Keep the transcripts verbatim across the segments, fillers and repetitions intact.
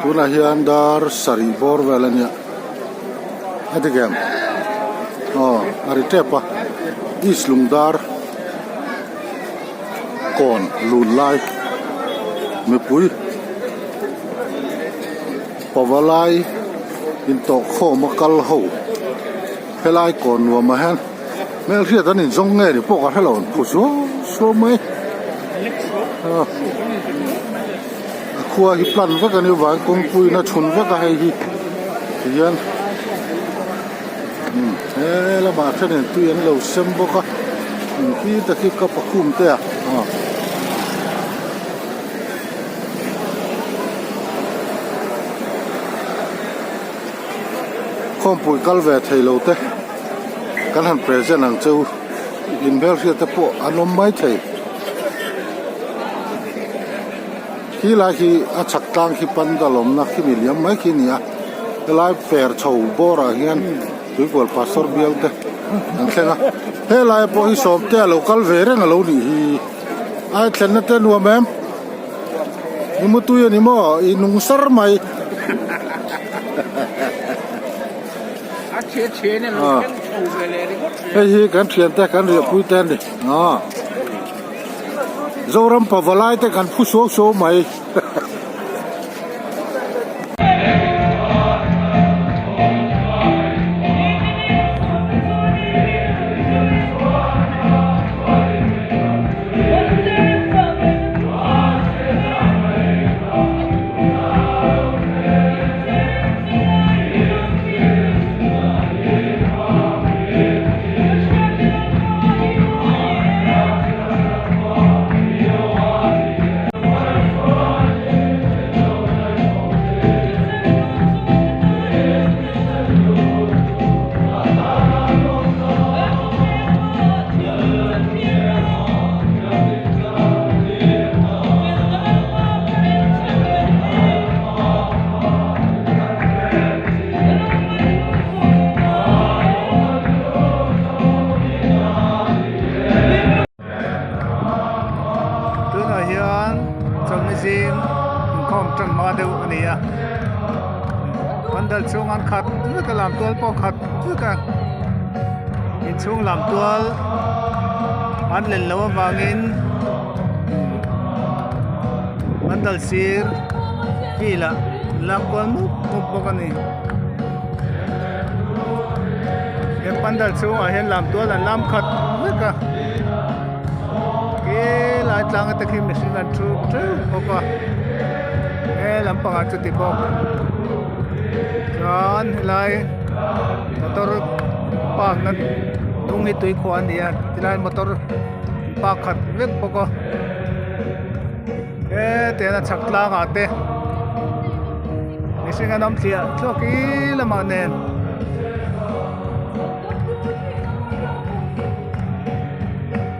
Tunah hian dar sari bawr vel a nia. A ti kem. Aw, a ri tep a. East Lungdar kawn lun lai. Mipui pavalai intawk khawma kal ho. Helai kawn nuam a hian hmelhriat an inzawng nge ni pawh ka hre lo, an phu suau suau mai. Ah. A khua hi plan vek a ni vang, kawngpuiin a chhun vek a hei hi. Tihian. Hmm, he lamah ṭhenin tui an lo sem bawk a. Hmm, khi ta khi ka pakhum te a. Ah. Khawmpui kal ve thei lo te kan han present ang che u, inhmelhriat te pawh an awm mai thei. Khi lai khi a chhak tlang khi pandal awmna khi mi liam mai khi ni a. Helai fer chho bawrah hian Tuikual Pastor bial te an thleng a. Helai pawh hi sawmte a lo kal ve reng a lo nih hi. Ai thlenna te nuam em? I mutui a ni maw? I nung sar mai. A chhe chhe ne lo. Ah. Kan chho ve le ringawt. Hei hi kan ṭhiante, kan riahpui te a ni. Ah. Zoram pavalai te kan phu suau suau mai. Tunah hian chawlhni zing inkhawm ṭan hma deuh a ni a. Pandal chhung an khat vek a, lam tual pawh khat vek a. Inchhung lam tual an len lo avangin pandal sir field-ah lam kual mup mup bawk a ni. He pandal chhungah hian lam tual an lam khat vek a. Khi lai tlanga te khi mihring an ṭhu ṭheuh bawk a. He lampangah chu ti bawk. Chuan helai motor park-na hnung hi Tuikhuah a ni a. Tilai motor park khat vek bawk a. E, tihian a chhak tlangah te mihring an awm thliah thluak khi lamah nen.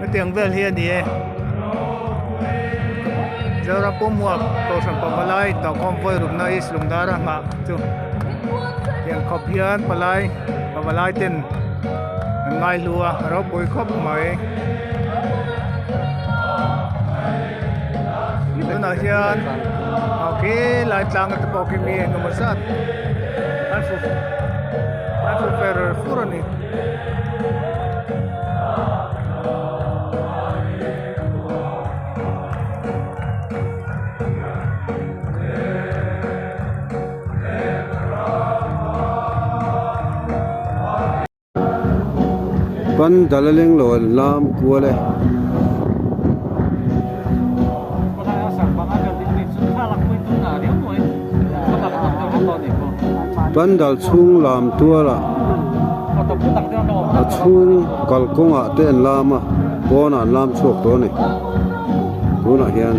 Hetiang vel hi a ni e. Zoram Pumhuap Kohhran Pavalai Tawkhawm Vawi Rukna East Lungdara nghah chu. Tiang khawp hian palai, pavalai ten an ngaihlu a, a ropui khawp mai. Tunah hian, aw, khi lai tlanga te pawh khi mi engemaw zat an fu, an fu fer fur a ni. Pandal a leng lo an lam kual e. Pandal chhung lam tuala, a chhung kalkawnga te an lam a, pawna an lam chhuak tawh a ni. Tunah hian